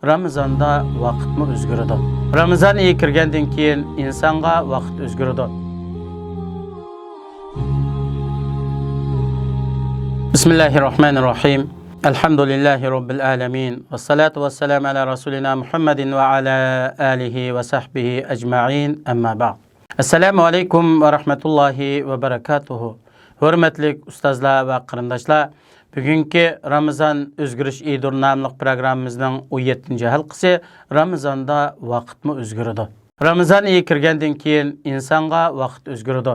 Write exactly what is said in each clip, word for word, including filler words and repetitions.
رامىزاندا ۋاقىتمۇ ئۆزگىرىدۇ. رامىزان ئېيى كىرگەندىن كېيىن ئىنسانغا ۋاقىت ئۆزگىرىدۇ. بسم الله الرحمن الرحيم. الحمد لله رب العالمين. والصلاة والسلام على رسولنا محمد وعلى آله وصحبه أجمعين. أما بعد. ئەسسالامۇ ئەلەيكۇم ۋە رەھمەتۇللاھى ۋە بەرەكاتۇھۇ. ھۆرمەتلىك ئۇستازلار ۋە قېرىنداشلار، بۈگۈنكى رامىزان ئۆزگىرىش ئىدۇر ناملىق پروگراممىمىزنىڭ ئون يەتتىنچى ھالقىسى، رامىزاندا ۋاقىتمۇ ئۆزگىرىدۇ. رامىزان ئېيى كىرگەندىن كېيىن ئىنسانغا ۋاقىت ئۆزگىرىدۇ.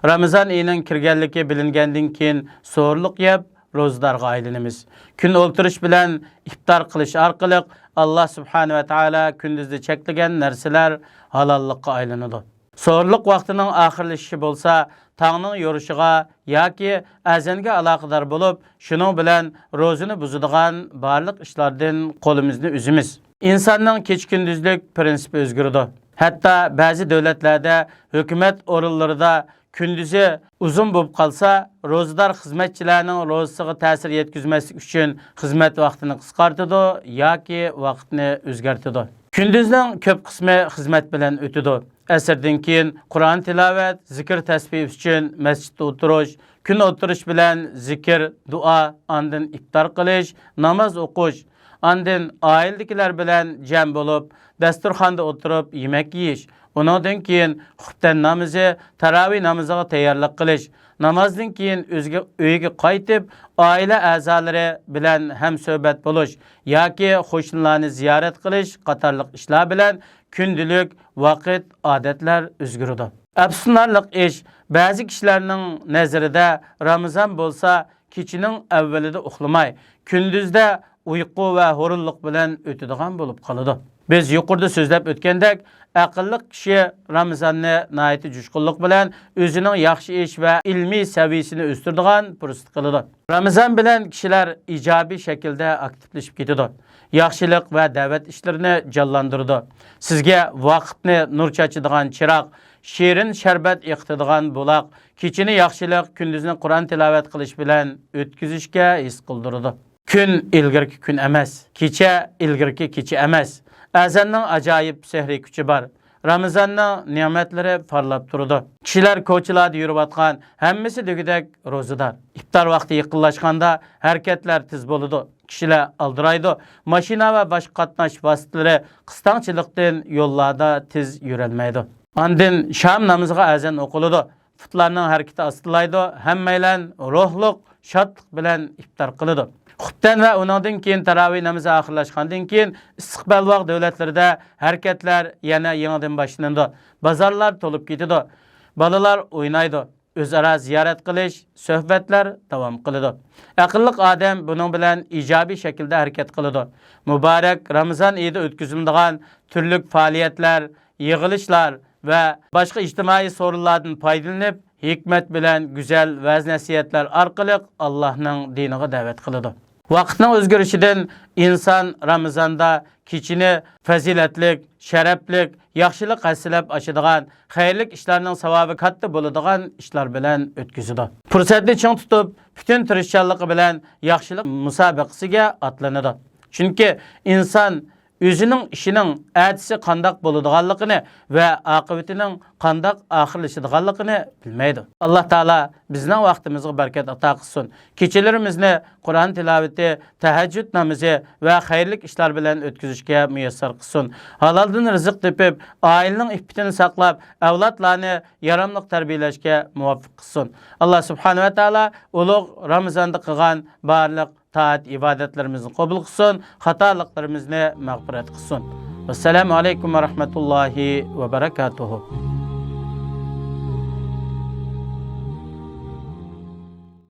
رامىزان ئېيىنىڭ كىرگەنلىكى بىلىنگەندىن كېيىن سورۇنلۇق يەپ، روزىدارغا ئايلىنىمىز. كۈن ئولتۇرۇش بىلەن ئىپتار قىلىش ئارقىلىق ئاللا سۇبھانە ۋە تائالا كۈندۈزدە چەكلىگەن نەرسىلەر ھالاللىققا ئايلىنىدۇ. سورۇنلۇق ۋاقتىنىڭ ئاخىرلىشىشى بولسا تاڭنىڭ يورۇشىغا ياكى ئەزانگە ئالاقىدار بولۇپ، شۇنىڭ بىلەن روزىنى بۇزىدىغان بارلىق ئىشلاردىن قولىمىزنى ئۈزىمىز. ئىنساننىڭ كېچە-كۈندۈزلۈك پىرىنسىپى ئۆزگىرىدۇ. ھەتتا بەزى دۆلەتلەردە ھۆكۈمەت ئورۇنلىرىدا كۈندۈزى ئۇزۇن بولۇپ قالسا، روزىدار خىزمەتچىلەرنىڭ روزىسىغا تەسىر يەتكۈزمەسلىك ئۈچۈن خىزمەت ۋاقتىنى قىسقارتىدۇ ياكى ۋاقىتنى ئۆزگەرتىدۇ. كۈندۈزنىڭ كۆپ قىسمى خىزمەت بىلەن ئۆتىدۇ. ئەسىردىن كېيىن قۇرئان تىلاۋەت، زىكىر تەسبىھ ئۈچۈن مەسچىتتە ئولتۇرۇش، كۈن ئولتۇرۇش بىلەن زىكىر، دۇئا، ئاندىن ئىپتار قىلىش، ناماز ئوقۇش، ئاندىن ئائىلىدىكىلەر بىلەن جەم بولۇپ، دەستۇرخاندا ئولتۇرۇپ يېمەك يېيىش، ئۇنىڭدىن كېيىن خۇپتەن نامىزى، تاراۋىھ نامىزىغا تەييارلىق قىلىش، نامازدىن كېيىن ئۆزگە، ئۆيگە قايتىپ، ئائىلە ئەزالىرى بىلەن ھەمسۆھبەت بولۇش ياكى قوشنىلارنى زىيارەت قىلىش قاتارلىق ئىشلار بىلەن كۈندىلىك ۋاقىت، ئادەتلەر ئۆزگىرىدۇ. ئەپسۇسلىنارلىق ئىش، بەزى كىشىلەرنىڭ نەزىرىدە رامىزان بولسا كېچىنىڭ ئەۋۋىلىدە ئۇخلىماي، كۈندۈزدە ئۇيقۇ ۋە ھۇرۇنلۇق بىلەن ئۆتىدىغان بولۇپ قالىدۇ. بىز يۇقىرىدا سۆزلەپ ئۆتكەندەك، ئەقىللىق كىشى رامىزاننى ناھايىتى جۇشقۇنلۇق بىلەن ئۆزىنىڭ ياخشى ئىش ۋە ئىلمىي سەۋىيىسىنى ئۆستۈرىدىغان پۇرسەت قىلىدۇ. رامىزان بىلەن كىشىلەر ئىجابىي شەكىلدە ئاكتىپلىشىپ كېتىدۇ. ياخشىلىق ۋە دەۋەت ئىشلىرىنى جانلاندۇرىدۇ. سىزگە ۋاقىتنى نۇر چاچىدىغان چىراغ، شېرىن شەربەت ئېقىتىدىغان بۇلاق، كېچىنى ياخشىلىق، كۈندۈزنى قۇرئان تىلاۋەت قىلىش بىلەن ئۆتكۈزۈشكە ھېس قىلدۇرىدۇ. كۈن ئىلگىرىكى كۈن ئەمەس، كېچە ئىلگىرىكى كېچە ئەمەس. ئەزاننىڭ ئاجايىپ سېھرىي كۈچى بار. رامىزاننىڭ نېمەتلىرى پارلاپ تۇرىدۇ. كىشىلەر كوچىلاردا يۈرۈۋاتقان، ھەممىسى دېگۈدەك روزىدار. ئىپتار ۋاقتى يېقىنلاشقاندا ھەرىكەتلەر تېز بولىدۇ. كىشىلەر ئالدىرايدۇ. ماشىنا ۋە باشقا قاتناش ۋاسىتىلىرى قىستاڭچىلىقتىن يوللاردا تېز يۈرەلمەيدۇ. ئاندىن شام نامىزىغا ئەزان ئوقۇلىدۇ. پۇتلارنىڭ ھەرىكىتى ئاستىلايدۇ، ھەممەيلەن روھلۇق، شادلىق بىلەن ئىپتار قىلىدۇ. خۇپتەن ۋە ئۇنىڭدىن كېيىن تاراۋىھ نامىزى ئاخىرلاشقاندىن كېيىن، ئىستىقبالۋاق دۆلەتلىرىدە ھەرىكەتلەر يەنە يېڭىدىن باشلىنىدۇ. بازارلار تولۇپ كېتىدۇ. بالىلار ئوينايدۇ. ئۆزئارا زىيارەت قىلىش، سۆھبەتلەر داۋام قىلىدۇ. ئەقىللىق ئادەم بۇنىڭ بىلەن ئىجابىي شەكىلدە ھەرىكەت قىلىدۇ. مۇبارەك رامىزان ئېيىدا ئۆتكۈزۈلىدىغان تۈرلۈك پائالىيەتلەر، يىغىلىشلار ۋە باشقا ئىجتىمائىي سورۇنلاردىن پايدىلىنىپ، ھېكمەت بىلەن گۈزەل ۋەز-نەسىھەتلەر ئارقىلىق ئاللاھنىڭ دىنىغا دەۋەت قىلىدۇ. ۋاقىتنىڭ ئۆزگىرىشىدىن ئىنسان رامىزاندا كېچىنى پەزىلەتلىك، شەرەپلىك، ياخشىلىق ھەسسىلەپ ئاشىدىغان، خەيرلىك ئىشلارنىڭ ساۋابى كاتتا بولىدىغان ئىشلار بىلەن ئۆتكۈزىدۇ. پۇرسەتنى چىڭ تۇتۇپ، پۈتۈن تىرىشچانلىقى بىلەن ياخشىلىق مۇسابىقىسىگە ئاتلىنىدۇ. چۈنكى ئىنسان ئۆزىنىڭ ئىشىنىڭ ئەتىسى قانداق بولىدىغانلىقىنى ۋە ئاقىۋىتىنىڭ قانداق ئاخىرلىشىدىغانلىقىنى بىلمەيدۇ. ئاللا تائالا بىزنىڭ ۋاقتىمىزغا بەرىكەت ئاتا قىلسۇن. كېچىلىرىمىزنى قۇرئان تىلاۋىتى، تەھەججۇد نامىزى ۋە خەيرلىك ئىشلار بىلەن ئۆتكۈزۈشكە مۇيەسسەر قىلسۇن. ھالالدىن رىزىق تېپىپ، ئائىلىنىڭ ئىپپىتىنى ساقلاپ، ئەۋلادلارنى ياراملىق تەربىيەلەشكە مۇۋەپپەق قىلسۇن. ئاللا سۇبھانەھۇ ۋە تائالا ئۇلۇغ رامىزاندا قىلغان بارلىق تائەت-ئىبادەتلىرىمىزنى قوبۇل قىلسۇن، خاتالىقلىرىمىزنى مەغپىرەت قىلسۇن. ۋەسسالامۇ ئەلەيكۇم ۋە رەھمەتۇللاھى ۋە بەرەكاتۇھۇ.